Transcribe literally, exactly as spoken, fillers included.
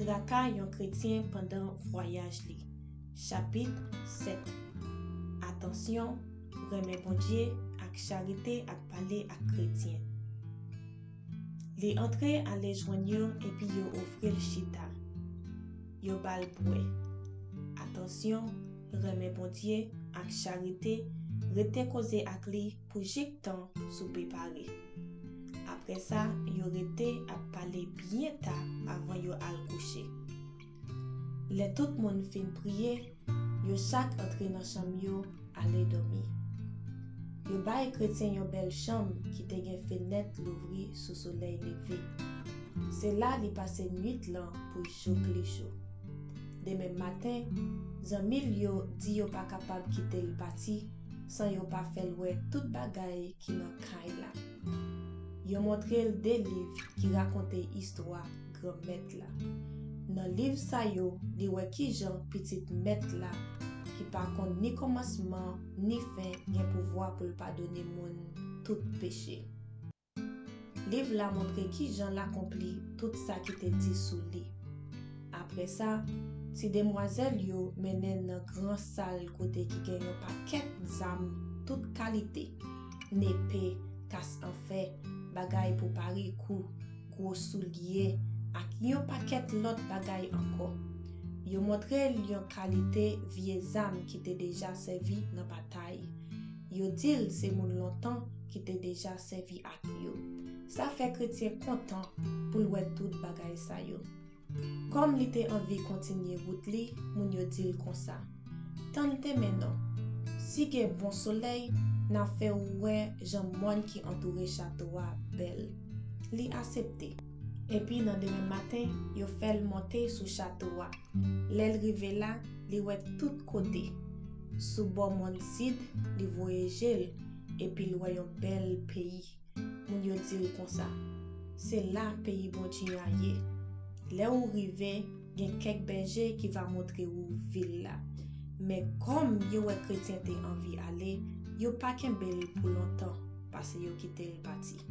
Traka yon kretyen pandan vwayaj li. Chapit sèt. Atansyon, renmen Bondye ak charite ap pale ak kretyen. Li antre ale jwenn yo epi yo ofri l chita. Yo ba l bwè. Atansyon, renmen Bondye ak charite, rete koze ak li pou jiktan soupe pare. Apre sa, yo rete ap pale byen ta avan yo al kouche. Lè tout moun fin priye, yo chak antre nan chanm yo, ale dòmi. Yo bay kretyen yon bèl chanm ki te gen fenèt louvri sou solèy leve. Se la li pase nuit lan pou jouk li jou. Demen maten, zanmi l yo di yo pa kapab kite l pati san yo pa fè l wè tout bagay ki nan kay la. Yo montre l de liv ki rakonte istwa Granmèt la. Nan liv sa yo, li wè kijan Pitit Mèt la, ki pa konn ni kòmansman ni fen, gen pouvwa pou l padone moun tout peche. Liv la montre kijan l akonpli tout sa ki te di sou li. Apre sa, ti demwazèl yo mennen n nan gran sal kote ki gen yon pakèt zam tout kalite, nepe, kas an fè, bagay pou pare kou, gwo soulye, ak yon pakèt lòt bagay ankò. Yo montre l yon kalite vye zam ki te deja sèvi nan batay. Yo di l se moun lontan ki te deja sèvi ak yo. Sa fè kretyen kontan pou l wè tout bagay sa yo. Kòm li te anvi kontinye wout li, moun yo di l konsa: Tann demen non. Si gen bon solèy, n a fè w wè jan mòn ki antoure chato a bèl. Li asepte. Epi nan demen maten, yo fè l monte sou chato a. Lè l rive la, li wè tout kote. Sou bò mòn sid, li voye je l, epi l wè yon bèl peyi. Moun yo di l konsa: Se la peyi Bondye a ye. Lè ou rive, gen kèk bèje ki va montre ou vil la. Men kòm yo wè kretyen te anvi ale, yo pa kenbe l pou lontan, pase yo kite l pati.